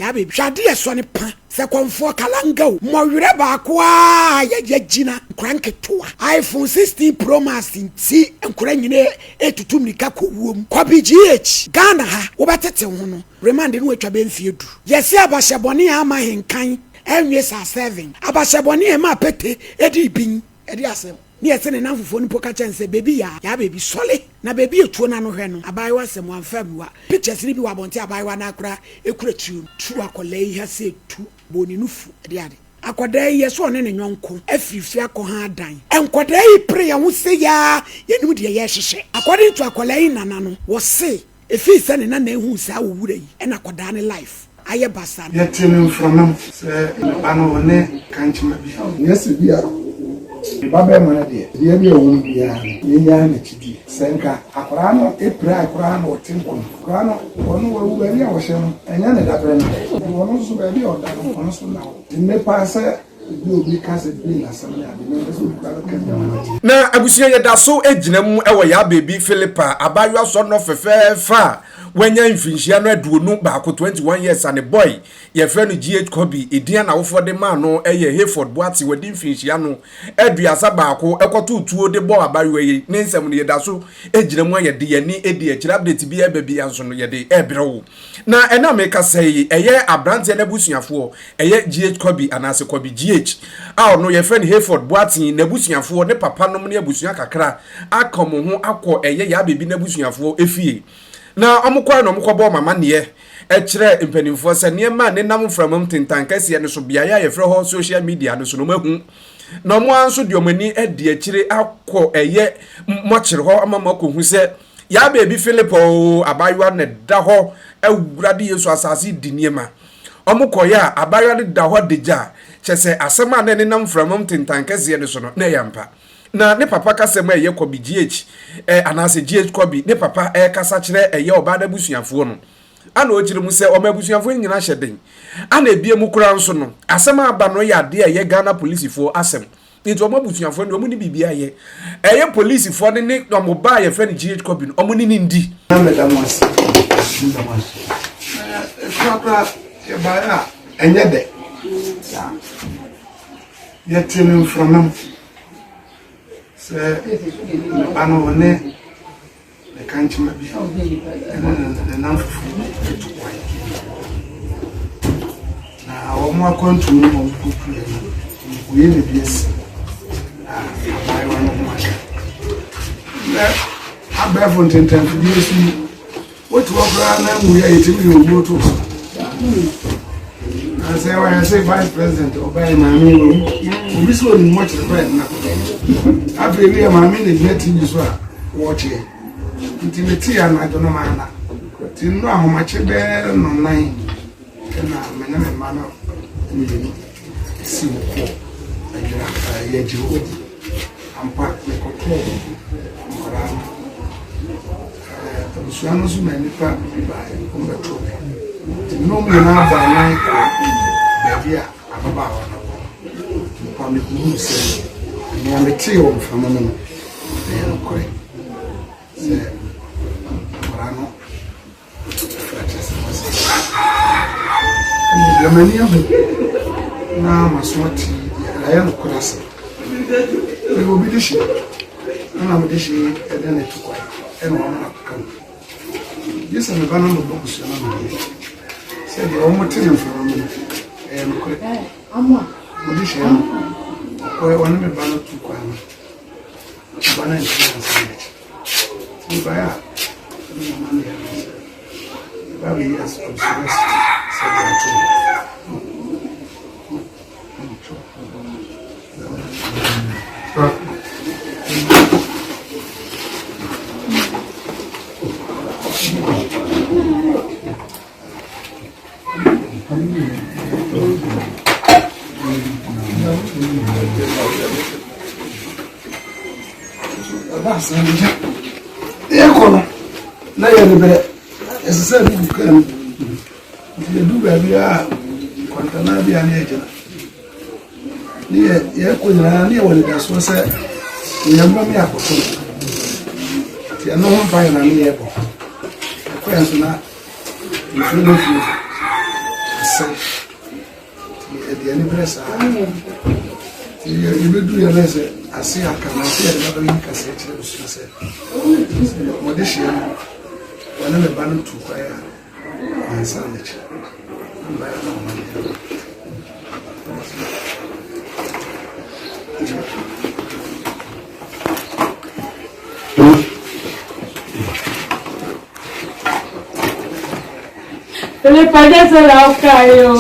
Yaa baby hwɛ adeɛ sɔ ne pa sɛ kɔmfoɔ kalanga o mmɔwerɛ baako aa yɛ yɛgyina nkora nketewa iPhone 16 pro max nti nkora nyina ɛtutu mmirika kɔ wuo mu kɔbi GH Ghana ha wobɛtete ho no remand no atwa bɛ mfie du yɛse abahyɛ bɔne a ama henkan ɛnwe saa 7 abahyɛ bɔne a ɛma pete ɛdi bin ɛde asɛm ne yɛse ne namfofoɔ no mpo ka kyɛn sɛ baby yaa yaa baby sɔle na baby etuo n'ano hwɛ no abaayewa asɛm wamfa mmua pictures no bi wɔ abɔnten abaayewa no akora ekura tuo tu akɔlaa yi ha sɛ tu bɔ ne nufu ɛde ade akɔdaa yi yɛ so ɔne ne nyɔnko afiri fi akɔ ha adan nkɔdaa yi pere yɛn ho se yaa yɛnim deɛ yɛhyehyɛ according to akɔlaa yi nana no wɔse efii sɛ ne nana ehu saa owura yi ɛna akɔdaa ne life ayɛ basa. Yɛte no mframa mu sɛ ne ba no ɔne kankyema bi. Nyɛ sɛ bi a ne ba bɛrima no deɛ, deɛ bi a ɛwɔ mu biara no, yɛnyaa n'akyidie. Sɛ nka akwaraa no epira koraa na ɔte nkwa mu. Akwaraa no, ɔno wawu baabi a wɔhyɛ no, ɛnyɛ ne dabrɛ no. Ɔno nso baabi a ɔda no, ɔno nso na hɔ. Nne paa sɛ ebi obi ka sɛ bi n'asɛm ne ade, mempɛ sɛ obi koraa bɛka bi ama no. Na abusua yɛda so gyina mu wɔ yaa beebi Philippa abaayewa sɔnɔ fɛfɛɛfɛ a wanya mfinhyia no 21, 21 years, a ne boy yɛfrɛ no GH Kobi, edin a n'awofoɔ de maa no yɛ Hayford Boate, wadi mfinhyia no 31, ɛkɔtoo tuo de bɔɔ abaayewa yi. Ne nsɛm no yɛda so gyina mu a yɛde yɛn ani di akyire. Update bi ɛba bi nso no yɛde ɛrebrɛ wo. Na ɛna mekasa yi, ɛyɛ aberanteɛ no abusuafoɔ, ɛyɛ GH Kobi anaasɛ Kobi GH a ɔno yɛfrɛ no Hayford Boate, n'abusuafoɔ, ne papa nom ne abusua kakra aka wɔn ho akɔ ɛyɛ yaa beebi n'abusuafoɔ efie. Na wɔn kɔɛ na wɔn kɔbɔ wɔn amanneɛ ɛkyerɛ mpanimfoɔ sɛ nneɛma a nenam mframa mu tentan kɛseɛ no so beaeɛ a yɛfrɛ hɔ social media no so no wɔn ahu. Na wɔn ara nso de wɔn ani adi akyire akɔ ɛyɛ mɔkyere hɔ ama wɔn akɔhu sɛ yaa beebi Philip o abaayewa na ɛda hɔ awurade Yesu asase di nneɛma. Wɔn kɔeɛ a abaayewa no da hɔ adagya kyɛ sɛ asɛm a na ɛnenam mframa mu tentan kɛseɛ no so no na ɛyɛ ampa. Na ne papa kasɛm a ɛyɛ Kɔbi GH eh, anaasɛ GH Kɔbi ne papa ɛrekasa kyerɛ ɛyɛ ɔbaa no abusuafoɔ no, ana ɔkyerɛ mu sɛ ɔma abusuafoɔ nyinaa hyɛ den. Ana ebia mu koraa nso no, asɛm a aba no yɛ adeɛ a ɛyɛ Ghana polisifoɔ asɛm. Nti wɔn abusuafoɔ no deɛ wɔn ne biribi ayɛ. Ɛyɛ polisifoɔ no ne wɔn ba a yɛfrɛ no GH Kɔbi no, wɔn ne no ndi. Na meda mo ase. Meda mo ase. Korakora yɛbaeɛ a ɛnyɛ dɛ. Yɛte no mframa mu sɛ ne ba no ɔne ne kankyema bi ne ne nnamfofoɔ bi atu kwan. Na wɔn akwantuo no wɔn kɔpuiɛ no, wɔyɛ ne bi asi na abaayewa no ho aka. Na abɛɛfo ntɛntɛmfidie so yi, Wote hɔ koraa na nwui a yɛtumi de owuo to so. Na sɛ wɔyɛ sɛ vice president ɔbɛyɛ maame wawu. Obi sɛ onim mɔkyere kɔ ɛdena. Afei bi yɛ maame na gyina TV so a wɔkyerɛ. Nti mete anadwo no maana. Nti nnuro ahomakye bɛyɛ nnɔnnan ɛna me ne me mma no mmienu si kɔ adwira yɛgye hɔ. Ampa mekɔtɔɔ nkwadaa no. Abusua no nso ma nnipa bi baeɛ, wɔbɛtoo me. Nti me ne wɔn nyinaa bɔ anan kɔɔ baabi a ababaawa no wɔ. Mekɔ a mekɔhuu sɛ nea metee wɔ mframa mu no, ɛyɛ nokorɛ sɛ akwadaa no Deɛ m'ani ahu na m'aso ate yi deɛ, ɛyɛ nokorɛ asɛm. Mewɔ obi de hye, ɛna mede hye ɛde ne to kwan, ɛna wɔn akeka no. Gye sɛ meba na mebɔ busua no amaneɛ sɛ deɛ wɔn te ne mframa mu no, ɛyɛ nokorɛ. Mede hye no, ɔkɔɛ ɔne me ba no tu kwan no, ɔba no antumi ansan n'akyi. Mebaeɛ a, ɛne mama ne yɛ sɛ meba abɛyi abusua no asiti sɛ deɛ ato no. Yɛkɔ no na yɛde brɛ ɛsɛ sɛ ɛde gu kaa mu nti yɛdu baabi a kwantana bi a ne yɛgyina ne yɛ yɛkɔ nyinaa ne yɛwɔ anidasoɔ sɛ yɛn mma mi akɔto no nti ɛno ho mpaeɛ na ne yɛbɔ ɛkɔ yɛn so na nsuo no fie. Asɛe. Nti ɛde aniberɛ saa. Nti yɛbɛduru yɛ no sɛ ase aka na sɛ yɛde ba bɛyi kaseɛ kyerɛ abusua sɛ wɔde hyeɛ no wɔne ne ba no tu kwan a wansan n'akyi. Mbaeɛ na wɔn adeɛ. Filipe nyɛ sɛ na wokae o.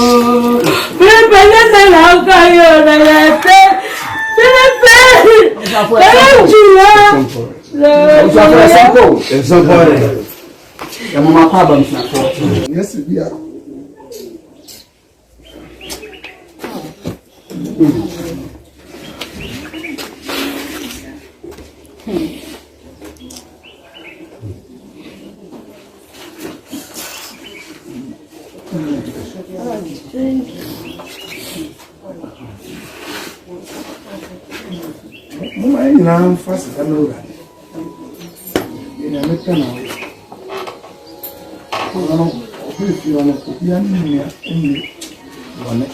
Filipe nyɛ sɛ na wokae o na yɛte. Filipe ɛyɛ ntwiwa. Nyɛ sɛ bi a Momma yɛn nyinaa mfa aseda mma Awurade. Deɛ Nyame pɛ na ɔyɛ. Ɔno no, ɔbɛɛ fie hɔ no, obiara ne ne nua nni bɔne.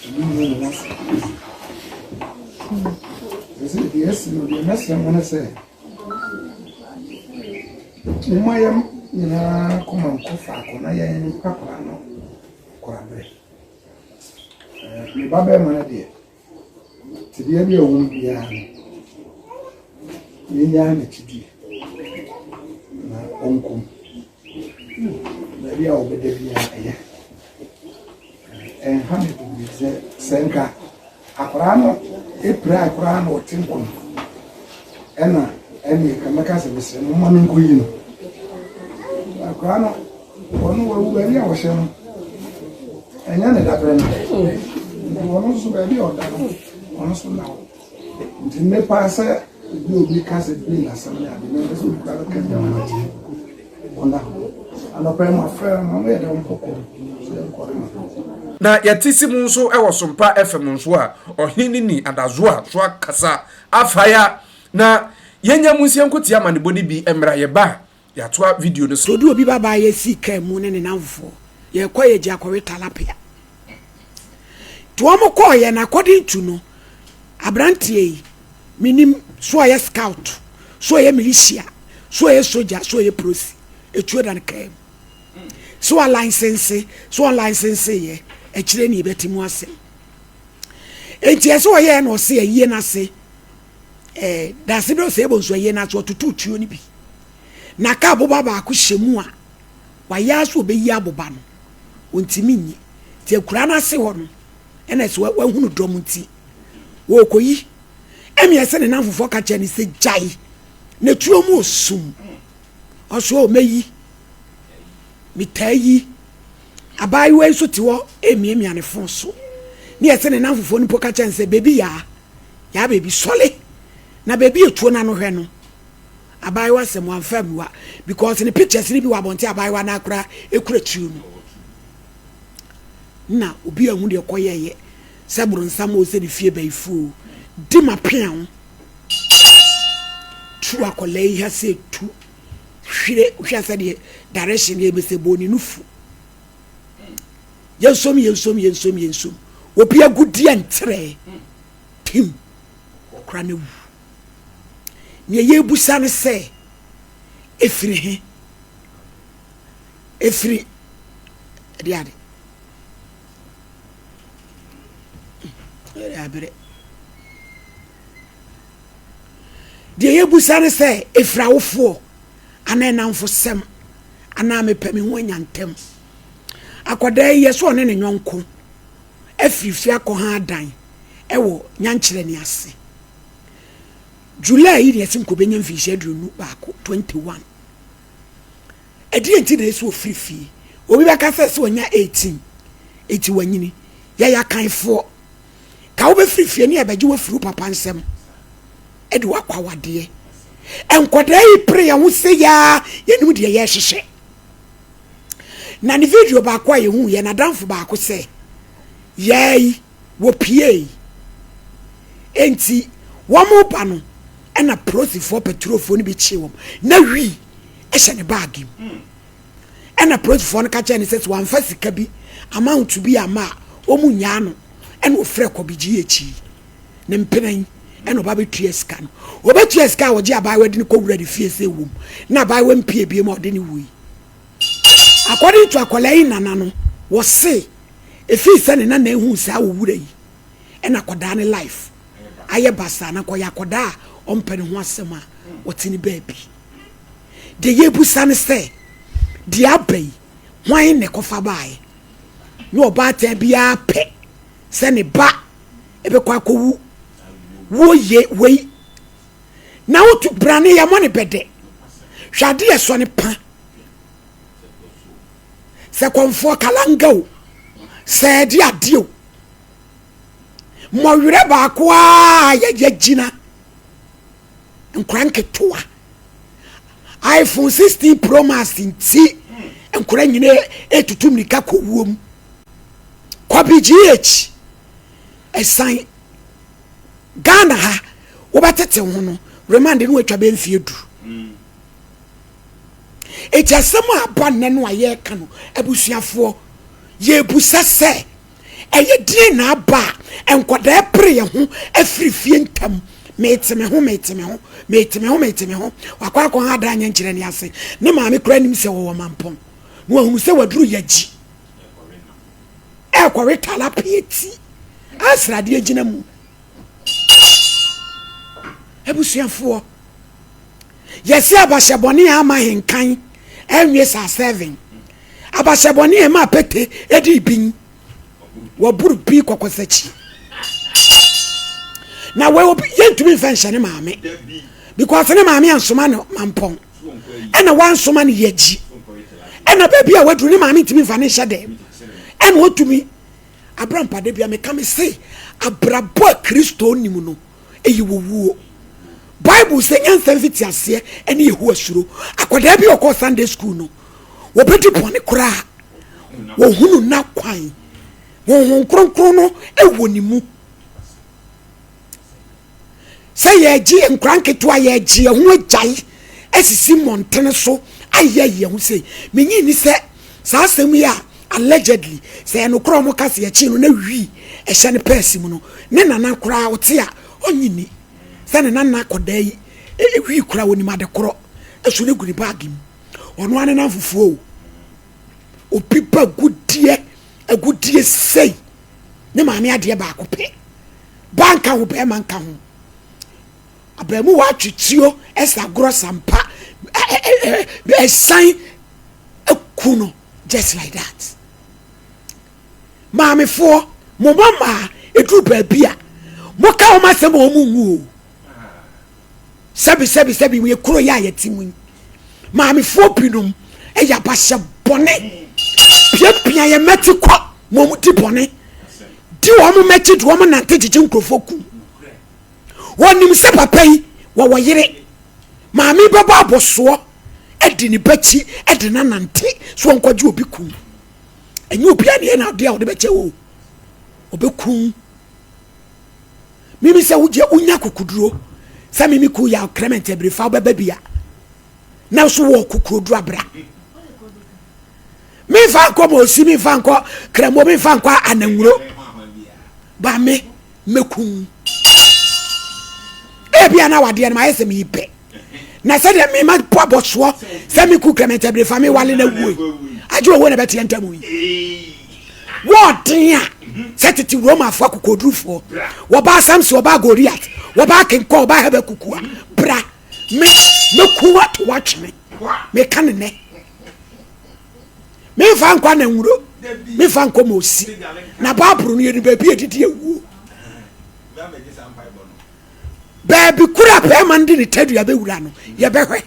Obi nni ne ho asɛm. Sɛ deɛ asi no, deɛ mɛsrɛ mo ne sɛ, momma yɛn nyinaa koma nkɔ faako na yɛn akwadaa no koraberɛ. Me ba bɛrima no deɛ, Tebea bi a ɔwɔ mu biara no, yɛnnyaa n'akyidie na ɔnkɔ mu. Baabi a ɔbɛda biara ɛyɛ. Ɛnha me bebree sɛ sɛ nka akwadaa no pirae koraa na ɔte nkwa mu ɛna ɛne nka mɛka sɛ mesrɛ mo ma menkɔyi no. Akwadaa no Ɔno wawu baabi a wɔhyɛ no ɛnyɛ ne dabrɛ no nti ɔno nso baabi a ɔda no ɔno nso na hɔ nti mme paa sɛ ebi obi ka sɛ bi na asɛm ne ade mempɛ sɛ obi kura bɛka bi ama ate ɔna hɔ anɔpa yi mo afrɛ no ɔmo yɛ dɛ ɔmo kɔkɔ so yɛ nkɔ no. Na yɛte si mu nso wɔ Sompa FM nso a, ɔhene no ni Adazoa so akasa afaya na yɛnya mu nsia nkotia amanebɔ no bi mmra yɛba a Yɛatoa video no so. Ɔde obi ba baa yɛsii kaa mu ne ne namfofoɔ yɛkɔ yɛgye akɔwe talapia nti wɔn kɔɔyɛ no according to no aberanteɛ yi menim so ɔyɛ scout so ɔyɛ militia so ɔyɛ soja so ɔyɛ prosi etuo da no kaa mu so ɔlicense so ɔlicense yɛ akyire ne yɛbɛte mu asɛm nti ɛsɛ ɔyɛ na ɔse ayie no ase ɛɛ daase bɛ ɔsɛ ɛbɔ nso ayie no ase ɔtoto tuo no bi Na ka aboba baako hyɛ mu a, wayɛ ara sɛ ɔbɛyi aboba no, ɔntumi nyi. Nti akuraa no ase hɔ no, ɛna sɛ wahunu dɔm nti, wɔrekɔyi. Ɛmeɛ sɛ ne namfofoɔ ka kyerɛ no sɛ gyae, na tuo mu ɔsum. Ɔso o, mɛyi. Metaa yi. Abaayewa yi nso te hɔ remiamia ne fon so. Ne yɛ sɛ ne namfofoɔ no mpo ka kyerɛ no sɛ, beebi yaa, yaa beebi, sɔle. Na beebi etuo no ano hwɛ no, Abaayewa sɛm wamfa ammua because ne pictures no bi wɔ abɔnten abaayewa no akora ekura tuo no na obi ahu deɛ kɔyɛɛyɛ sɛ boronsam o sɛ ne fie bayifuo o di ma pea ho tu akɔla yi ha sɛ tu hwere hwɛ sɛ deɛ direction deɛ bɛsɛ bɔ ne nufu yɛnsom yɛnsom yɛnsom yɛnsom obi agudeɛ nterɛ tim ɔkora no wu Nea yɛrebisa ne sɛ, ɛfiri he? Ɛfiri ɛde ade. Ɛde abrɛ. Deɛ yɛbusa ne sɛ, ɛfiri awofoɔ anaa nnamfosɛm anaa mepɛ me ho anya ntɛm. Akwadaa yi yɛ sɛ ɔne ne yɔnko afiri fie akɔha adan ɛwɔ nyankyerɛ ase. July yi na yɛse nka ɔbɛnya mfinhyia 21, 21. Ɛdeɛ nti na ɛsɛ ɔfiri fie? Obi bɛka sɛ sɛ ɔnya 18, enti wanyini. Yɛyɛ akanfoɔ. Ka wobɛfiri fie ne yɛbɛgye wafiri wo papa nsam de wakɔ awadeɛ. Nkwadaa yi pere yɛn ho sɛ yaa yɛnim deɛ yɛrehyehyɛ. Na ne video baako a yɛhu yɛ n'adamfo baako sɛ yaa yi Wɔpuei. Enti wɔreba no, ɛna polisifoɔ patrofoɔ no bi kyee wɔn. Na wii hyɛ ne baage mu. Ɛna polisifoɔ no ka kyerɛ no sɛ sɛ wamfa sika bi amount bi amma a, wɔn nnyaa no. Ɛna ɔfrɛ Kɔbi GH yi, ne mpena yi, ɛna ɔba bɛtua sika no. Ɔbɛtua sika a ɔgye abaayewa de no kɔwura ne fie sɛ ɛwom, na abaayewa mpie biom a ɔde no wui. According to akwadaa yi nana no, wɔse ɛfiri sɛ ne nana ehuu saa owura yi, ɛna akwadaa ne life ayɛ basaa na nkɔyɛ akwadaa a ɔmpɛ ne ho asɛm a ɔte ne baabi. Deɛ yɛbusa ne sɛ, deɛ aba yi, hwan na ɛkɔfa baeɛ? Ne ɔbaatan biara pɛ sɛ ne ba ɛbɛkɔ akɔwu wuo ye wei na wotu brane yɛ mɔ ne bɛdɛ hwɛ ade yɛ sɔ ne pa sɛ kɔnfoɔ kalanga o sɛ ɛde adeɛ o mmɔwerɛ baako a yɛgyina nkora nketewa iphone 16 pro max nti nkora nyina etutu mmirika kɔ wuo mu kɔbi gh ɛsan ghana ha wobɛtete ho no remand no atwa bɛ mfie du eti asɛm a aba nnɛ no a yɛreka no abusuafoɔ yɛbusa sɛ Ɛyɛ deɛn na aba a nkwadaa pere yɛn ho afiri fie ntɛm? Mete me ho, mete me ho, mete me ho, mete me ho. Wakɔ akɔ ha adan nyɛ nkyerɛ ne ase. Ne maame koraa nim sɛ wɔwɔ mampɔn. Na wahunu sɛ waduru yagyi. Ɛrekɔwe talapia ti a sradeɛ gyina mu. Abusuafoɔ, yɛse abahyɛ bɔne a ama henkan ɛnwe saa sɛven. Abahyɛbɔne a ɛmaa pete dii bin. Wɔboro bi kɔkɔsakyi. Na wei obi yɛntumi nfa nhyɛ ne maame because ne maame ansoma no mampɔn ɛna wansoma no yɛgyi ɛna baabi a waduru ne maame ntumi nfa ne nhyɛ dɛm ɛna otumi abrampa de bia meka me se abrabɔ a Kristo nim no eyi wɔ wuo. Bible sɛ nyansa mfitiaseɛ ne Yehowa suro. Akwadaa bi a ɔkɔɔ Sunday school no, wɔbɛdi bɔne koraa. Wɔhunu n'akwan. Honhom Kronkron no wɔ ne mu. Sɛ yɛgye nkora nketewa, yɛgye yɛn ho agyae asisi mmɔntene so ayɛ yɛn ho sei. Menyi ni sɛ saa asɛm yi a allegedly sɛ ɛyɛ nokorɛ a wɔka sɛ yɛkyee no na wii ɛhyɛ ne pɛɛse mu no, ne nana koraa ɔte a ɔnnye nni sɛ ne nana akɔdaa yi wii koraa ɔnim ade korɔ ɛso no gu ne baage mu. Ɔno ara ne namfofoɔ o. Obi ba agudeɛ agudeɛ sei ne maame adeɛ baako pɛ ba nka ho bɛrima nka ho abaamuwa atwetwio ɛsa agorɔ sampa ɛsan aku no just like that maamefoɔ mo mma mmaa ɛduru baabi a moka wɔn asɛm a wɔn nwu o sɛbi sɛbi sɛbi yɛ kuro yɛ a yɛte mu yi maamefoɔ binom ɛyɛ abahyɛ bɔne piapia yɛ mɛte kɔ ma wɔn di bɔne di wɔn mɛkyi de wɔn nante gyegye nkurɔfoɔ kum wɔnim sɛ papa yi wɔwɔ yere maame bɛbɔ abɔsoɔ de ne bakyi de no anante so ɔnkɔgye obi kum ɛnyɛ obi a ne yɛ n'adeɛ a ɔde bɛkyɛ o ɔbɛkum mimi sɛ wogye wonya kokoduro sɛ mimi ku yɛ Clement abirifa wobɛba bi a na so wɔ kokoduro abra memfa nkɔ mɔsi memfa nkɔ kramo memfa nkɔ ananwuro ba me mɛkum ebia na wadeɛ no mayɛ sɛ meyipɛ na sɛdeɛ mema po abɔsoɔ sɛ meku Clement Abirifa me wale no awuo yi agye owuo na ɛbɛteɛ ntam yi wɔɔden a sɛ tete Romafoɔ akokoɔdurufoɔ wɔbaa Samson wɔbaa Goliat wɔbaa Kenkɔ wɔbaa Habakuku a bra me mɛku wato watwene meka ne nɛ memfa nkɔ ananwuro memfa nkɔ mɔsi na baaboro no yɛnu baabi ɛdidi awuo Baabi koro a bɛrima no de ne tadua bɛwura no, yɛbɛhwɛ.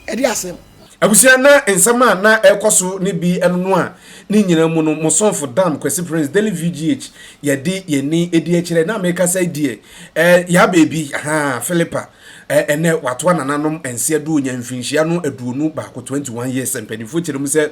Ɛde asɛm. Abusua na nsɛm a na ɛrekɔ so no bi ɛno no a ne nyinaa mu no mo somfo Dam Kwasi Prince Daily VGH yɛde yɛn ani di akyirɛ na mekasa yi deɛ eh, yaa baabi ahaa Philippa eh, ɛnɛ watoa nananom nse aduonya mfinhyia no 21 21 years mpanimfoɔ kyerɛ mu sɛ.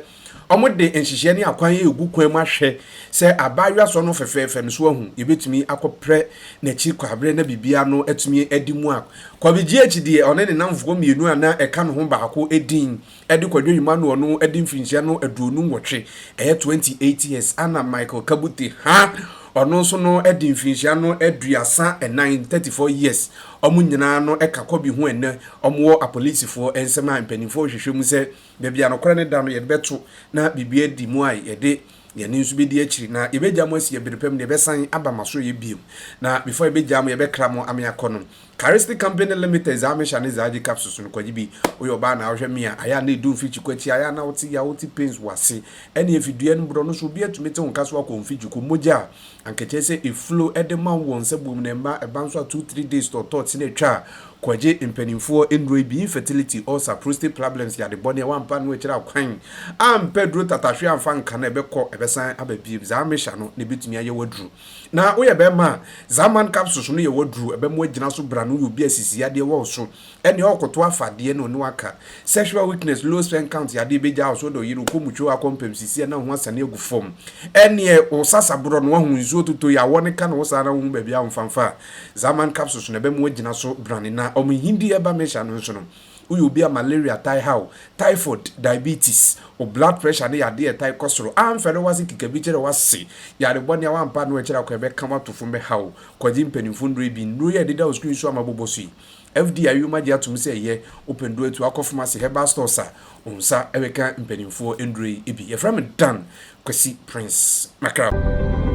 Wɔde nhyehyɛɛ ne akwan regu kwan mu ahwɛ sɛ abaayewa sɔ no fɛfɛɛfɛ no so ahu. Yɛbɛtumi akɔprɛ n'akyi kwaberɛ na biribiara no atumi adi mu a. Kwabi GH deɛ ɔne ne nnamfoɔ mmienu a na ɛka ne ho baako din de Kwadwo Emmanuel no adi mfirinhyia no 28, ɛyɛ 28 years, ana Michael Kabute ha ɔno nso no adi mfirinhyia no 34, 34 years. Wɔn nyinaa no ka Kwabi ho ɛnnɛ wɔwɔ apolisifoɔ nsam a mpanimfoɔ rehwehwɛ mu sɛ Baabi a nokorɛ no da no, yɛde bɛto, na biribi adi mu a yɛde yɛn ani nso bɛdi akyiri, na yɛbɛgya mo asi ɛbere pa mu, na yɛbɛsan aba mo asoɛeɛ bio. Na before yɛbɛgyaa mo, yɛbɛkra mo ame akɔ no. Charistic Company Limited, Zaa Mesha ne Zaa Gye Capsules no, kɔgye bi. Woyɛ ɔbaa na wohwɛ me a, ayɛ a na ɛdu mfikyi kɔ akyi, ayɛ a na wote yaw, wote pains wɔ ase, ɛne afidua no borɔ no so, obi atumi te wo nka so akɔ mfikyi kɔ, mogya a Anka kyerɛ sɛ eflo de ma wo wɔ nsa buom na ɛma ɛba nso a 2 3 days tɔɔtɔɔ te na atwa a kɔgye mpaninfoɔ nnuro yi bi infertility, ulcer, prostate problems yade bɔne a wampa ano akyiri akwan ampɛ aduro tatahwe amfa nka no ɛbɛkɔ ɛbɛsan aba biem zaa mesha no na ɛbɛtumi ayɛ waduro na woyɛ bɛrima a zaa man capsules no yɛ waduro ɛbɛmo agyina so bra no woyɛ obi a sisi yadeɛ wɔ wo so Ɛnea ɔrekoto afa deɛ na ɔne wo aka. Sexual weakness, low sperm count yɛ adeɛ ɛbɛgyaa wo so wode ɔyere wokɔ mutwo akɔ mpam sisi a na wo ho asane agu fam. Ɛneɛ wo sasaborɔ no wahu nsuo totɔ yi awɔ no ka na wo saa na wohu baabi a womfa mfa a. Zaman capsules no ɛbɛma woagyina so brane na ɔmo hindi ɛba mehyɛ no nso no. Woyɛ obi a malaria tae ha wo, typhoid, diabetes, wo blood pressure ne yadeɛ a ɛtae kɔ soro, amfɛre w'ase keka bi kyerɛ w'ase, yare bɔne a wampa ano akyiri akɔ ɛbɛka wo ato fam bɛha wo. Kɔgye mpanimfoɔ nnuro yi bi. Nnuro yi a ɛdeda wo screen so a mabobɔ so yi. FDA ayom agye atom sɛ ɛyɛ wopɛ nnuro atu akɔ pharmacy, herbal stores a, wo nsa bɛka mpanimfoɔ nnuro yi bi. Yɛfrɛ me Dan Kwasi Prince Mackerel.